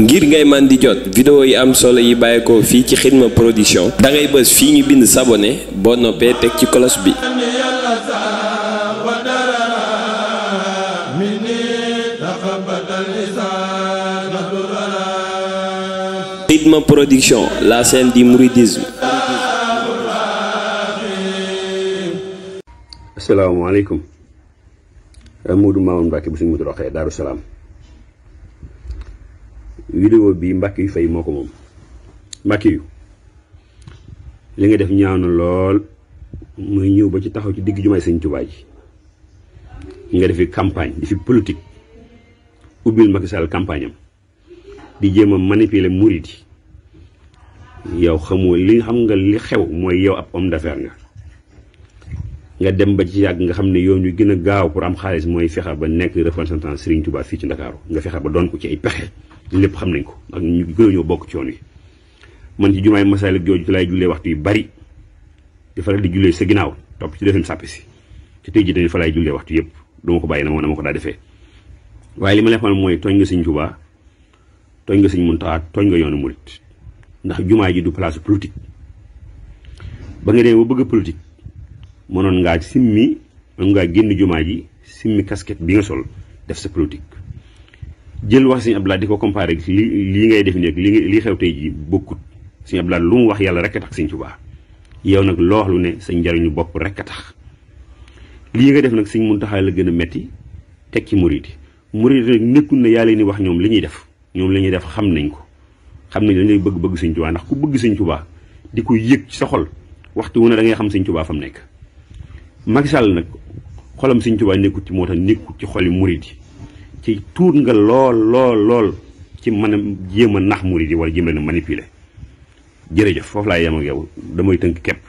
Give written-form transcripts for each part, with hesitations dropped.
ngir ngay man di jot vidéo yi am solo yi bàyyeekoo fii ci Xidma Production da ngay bës fii ñu bind s'abonner boo noppee teg ci cloche bi. Xidma Production, la scène du mouridisme. asalaamaaleykum. Modou Mamoune Mbacke bu suñu mutu roxee Daaru Salaam. vidéo bi Mbacke yu fay moo ko moom. Mbacke yu li nga def ñaaw na lool muy ñëw ba ci taxaw ci digg jumaay Sëñ Tuubaa ji nga defi campagne di fi politique ubbil Macky Sall campagne am di jéem a manipuler murid yi yow xamoo li xam nga li xew mooy yow ab homme d'affaires nga dem ba ci yàgg nga xam ne yoon yu gën a gaaw pour am xaalis mooy fexe ba nekk représentant Serigne Touba fii ci Ndakaaru nga fexe ba doon ko ci ay pexe lépp xam nañ ko ak ñu gën a ñoo bokk ci yoon wi. man ci jumaay Masalik jooju ci laay jullee waxtu yu bari di faral di jullee sa ginnaaw topp ci defem sàppi si te tey jii tamit fa laay jullee waxtu yëpp duma ko bàyyi na ma ko daa defee waaye li ma lay xamal mooy tooñ nga Serigne Touba tooñ nga Serigne Mountakha tooñ nga yoonu murit ndax jumaa ji du place politique ba nga demee ba bëgg politique mënoon ngaa génn jumaa ji simmi casquette bi nga sol def sa politique jël wax Sëñ Abdoulaye di ko comparé lii ngay def nekk lii xew tey ji bokkut Sëñ Abdoulaye lu mu wax yàlla rek a tax Sëñ Tuubaa yow nag loo wax lu ne sa njariñu bopp rek a tax lii nga def nag Sëñ Muntaxaa la gën a metti teg ci murid nag nekkul ne yaa leen ni wax ñoom li ñuy def xam nañ ko xam nañ dañuy bëgg Sëñ Tuubaa ndax ku bëgg Sëñ Tuubaa di ko yëg ci sa xol waxtu wu ne da ngay xam Sëñ Tuubaa fa mu nekk. Macky Sall nag xolam Sëñ Tuubaa nekkut ci moo tax nekkut ci xoli murid yi ci tuut nga lool ci mën a jéem a nax murid yi wala jéem leen a manipuler jërëjëf foofu laay yem ak yow damay tënk képp.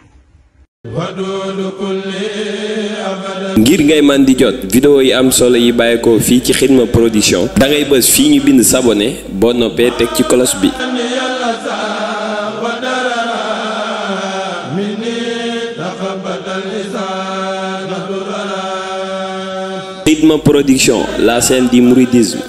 ngir ngay man di jot vidéo yi am solo yi bàyyeekoo fii ci Xidma Production da ngay bës fii ñu bind s'abonner boo noppee teg ci cloche bi. Xidma Production, la scène du mouridisme.